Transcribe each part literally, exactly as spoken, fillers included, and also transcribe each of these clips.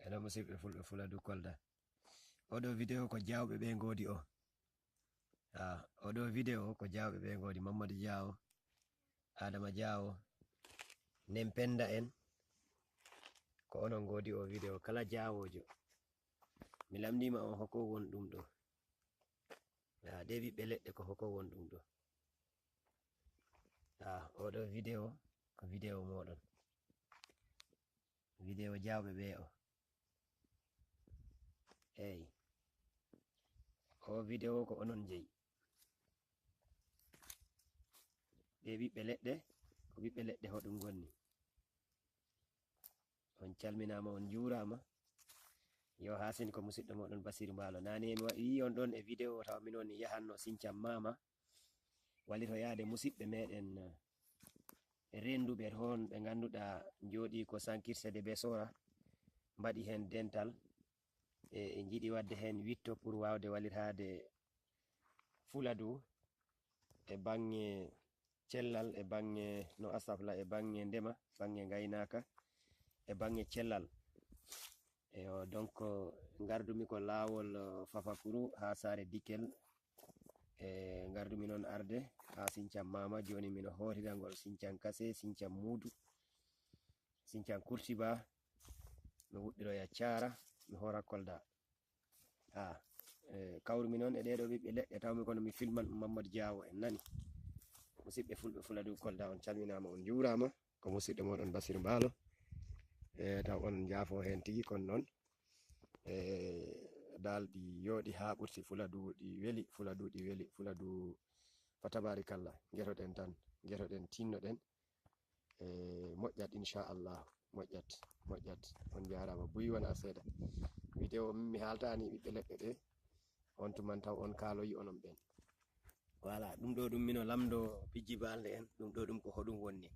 Eno musidɓe fulɓe Fuladu Kolda. Oɗo video ko Jawɓe ɓe ngoodi o. Ah, oɗo video ko Jawɓe ɓe ngoodi, Mamadou Diawo, Adama Diawo, nen Penda en. Ko onon ngoodi o video kala Jawojo. Mi lamndima on hoko won ɗum ɗo. Ah, ɗe ɓiɓɓe leɗɗe ko hoko won ɗum ɗo. Ah, oɗo video ko video moɗon. Video Jawɓe ɓe o. Eyi. O video ko onon jeyi. Ɗe ɓiɓɓe leɗɗe, ko ɓiɓɓe leɗɗe hoɗum ngonni. On calminaama, on njuuraama. Yo haasin ko musidɗo moɗon Basiru Mbaalo. Nani mi wa-, wi on ɗon e video tawa min woni yahanno Sincam Mama. Walitoyaade musidɓe meɗen, eh, rennduɓe toon ɓe ngannduɗaa njooɗii ko Sankirse de Besora, mbaɗi heen dental. E, e njiɗi waɗde heen witto pour waawde walitaade Fuladu e baŋŋe cellal, e baŋŋe, no, astafurlah, e baŋŋe ndema, baŋŋe ngaynaaka, e baŋŋe cellal. Eyo, donc, ngardumi ko laawol, eh, Fafakuru haa Saare Dikel. E ngardumi noon arde haa Sincam Mama. Jooni mino hootirangol Sincam Kase, Sincam Muudu, Sincam Kurtiba. Mi wuɗɗiroya Caara, mi hoora Kolda. Ah, e kawrumi noon e ɗeɗo ɓiɓɓe leɗɗe, tawmi kono mi filman ɗum Mamadou Diawo en nani. Musidɓe fulɓe Fuladu Kolda, on calminaama, on njuuraama. Ko musidɗo moɗon Basiru Mbaalo. E taw on njaafo heen tigi, kono noon, e daalɗi yooɗi haa ɓurti. Fuladu ɗi weli, Fuladu ɗi weli, Fuladu fa tabaarikalla. Ngetoɗen tan, ngetoɗen, tinnoɗen. E moƴƴat, inchallah, moƴƴat, moƴƴat. On njaaraama buy wonaa seeɗa. Video min mi haaltaani ɓiɓɓe leɗɗe ɗe, on tuman taw on kaaloyi onon ɓeen. Voilà, ɗum ɗo ɗum mino lamndo Bijji Balde en, ɗum ɗo ɗum ko hoɗum wonni?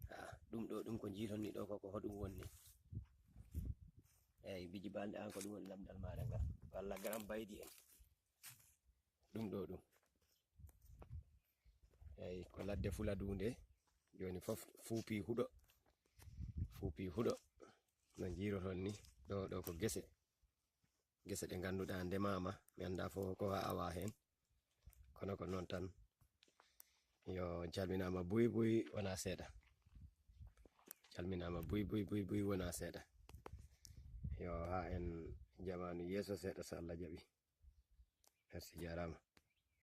Ah, ɗum ɗo ɗum ko njiiton ni ɗo ko, ko hoɗum wonni? Eyi, Bijji Balde, an ko ɗum woni lamndal maaɗa ngal? Walla Garam Baydi en? Ɗum ɗo ɗum. Eyi, ko ladde Fuladu nde. Jooni fof fuupi huɗo. Fuupi huɗo. No njiiroton ni, ɗo, ɗo ko gese. Gese ɗe ngannduɗaa ndemaama, mi anndaa fof ko awa heen. Kono ko noon tan. Yo, calminaama buy buy wonaa seeɗa. Calminaama buy buy, buy buy wonaa seeɗa. Yo, haa en jamaanu yeeso seeɗa, so Allah jaɓi. Merci, jaaraama.